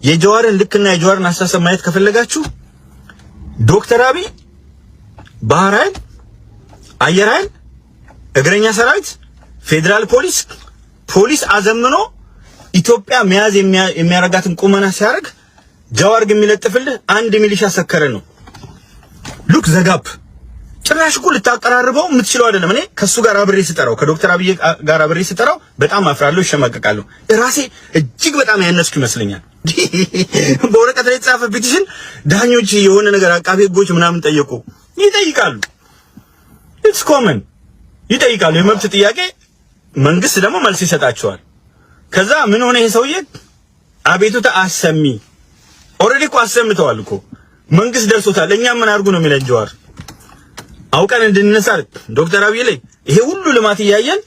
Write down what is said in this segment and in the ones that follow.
የጀዋርን ልክና የጀዋርን አስተሳሰብ ማየት ከፈለጋችሁ ዶክተር አብይ ባህር ኃይል፣ አየር ኃይል፣ እግረኛ ሰራዊት፣ ፌዴራል ፖሊስ ፖሊስ አዘምኖ ኢትዮጵያ መያዝ የሚያረጋትን ቁመና ሲያደርግ ጀዋር ግን የሚለጥፍልህ አንድ ሚሊሻ ሰከረ ነው። Look the gap። ጭራሽ እኮ ልታቀራርበው የምትችለው አይደለም። እኔ ከሱ ጋር አብሬ ስጠራው፣ ከዶክተር አብይ ጋር አብሬ ስጠራው በጣም አፍራለሁ፣ እሸማቀቃለሁ። ራሴ እጅግ በጣም ያነስኩ ይመስለኛል። በወረቀት ላይ የተጻፈ petition ዳኞች የሆነ ነገር አቃቤ ሕጎች ምናምን ጠየቁ፣ ይጠይቃሉ። It's common፣ ይጠይቃሉ። የመብት ጥያቄ መንግስት ደግሞ መልስ ይሰጣቸዋል። ከዛ ምን ሆነ? ይሄ ሰውዬ አቤቱታ አሰሚ፣ already እኮ አሰምተዋል እኮ፣ መንግስት ደርሶታል። እኛ ምን አድርጉ ነው የሚለን ጀዋር? አውቀን እንድንነሳ ዶክተር አብይ ላይ ይሄ ሁሉ ልማት እያየን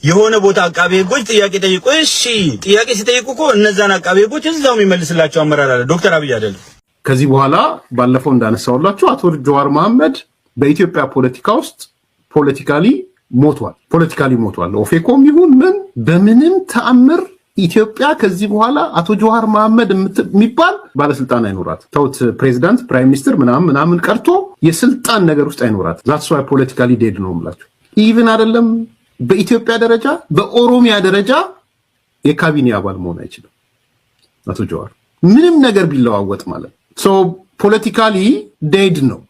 የሆነ ቦታ አቃቤ ሕጎች ጥያቄ ጠይቁ። እሺ፣ ጥያቄ ሲጠይቁ እኮ እነዛን አቃቤ ሕጎች እዛው የሚመልስላቸው አመራር አለ፣ ዶክተር አብይ አይደለም። ከዚህ በኋላ ባለፈው እንዳነሳውላችሁ አቶ ጀዋር መሐመድ በኢትዮጵያ ፖለቲካ ውስጥ politically ሞቷል። Politically ሞቷል። ኦፌኮም ይሁን ምን በምንም ተአምር ኢትዮጵያ ከዚህ በኋላ አቶ ጀዋር መሐመድ የሚባል ባለስልጣን አይኖራት። ተውት፣ ፕሬዚዳንት፣ prime minister ምናምን ምናምን ቀርቶ የስልጣን ነገር ውስጥ አይኖራት። That's why politically dead ነው የምላቸው። Even አይደለም በኢትዮጵያ ደረጃ፣ በኦሮሚያ ደረጃ የካቢኔ አባል መሆን አይችልም አቶ ጀዋር ምንም ነገር ቢለዋወጥ ማለት። So politically dead ነው።